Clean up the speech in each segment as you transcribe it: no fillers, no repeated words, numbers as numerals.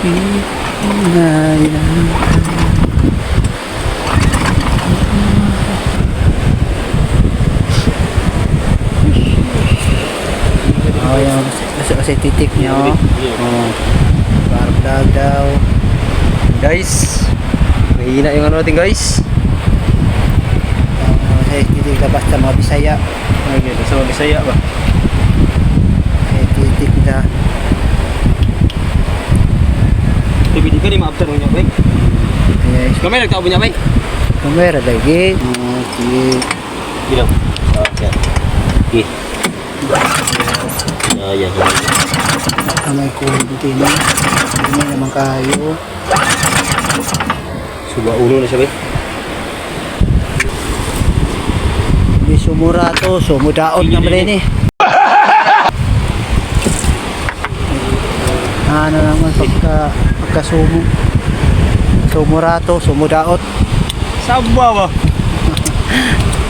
Oh, yung kasi titik niya, oh. Oh. Parang vlog daw. Guys, mahina yung ano natin guys. Kasi titik na basta mga Bisaya. Okay, sa mga Bisaya ba? Titik na. Pwede ka rin ma-after mo niya ba? Yes. Kamay nagtabo niya ba? Kamera lagi. Okay. Bilang. Okay. Okay. Ayan. Amay ko din. Hindi naman kayo. Suba ulo na siya ba? Hindi sumura to. Sumudaot naman rin eh. Ano naman pagkasumo. Sumura to. Sumudaot. Sabwa ba?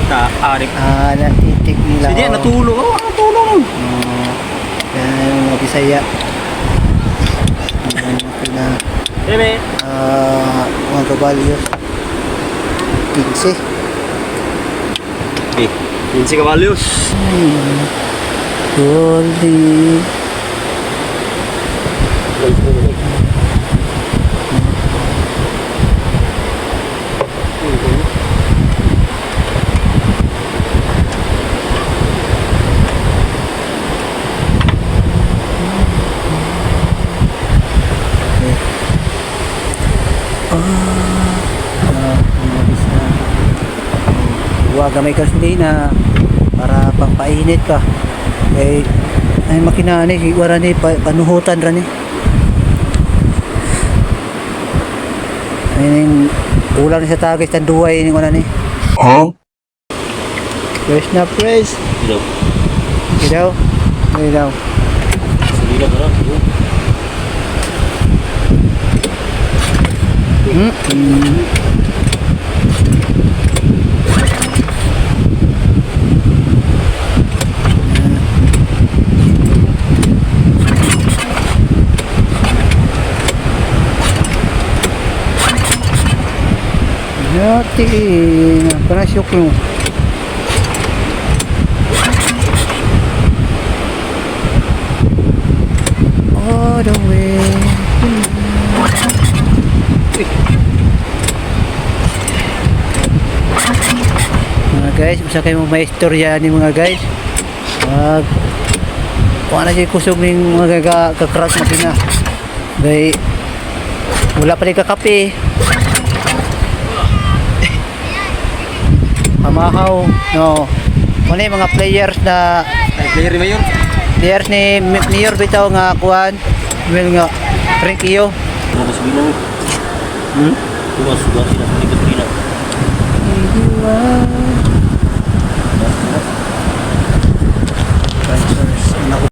Taarik. Natitik nila. Sige, natulog. Oh, natulog. Yan yung mga Bisaya. Bebe. Mga kabalyos. 15. Okay. 15 kabalyos. Goldie. Huwag may gasolina para pampainit ka. Eh, ay makinani, wala ni panuhutan ra ni. Ayun ulang ni sa tagis tan duway ni wala ni. Huh? Fresh na fresh. Ilaw. Ilaw. Ilaw. Salila ka rin. Yati, panasyok mo. All the way. Mga guys, usa kayo mga istorya ni mga guys. Kung ano siya kusog ng mga kakrak makina. Dahil wala pa rin kakape. Pamahaw, no. Ano yung mga players na Player ni Mayor. players ni Mayor bitaw nga kuan, well nga drink iyo. Mas bilang. Tumas sudah tidak sedikit bilang. Anak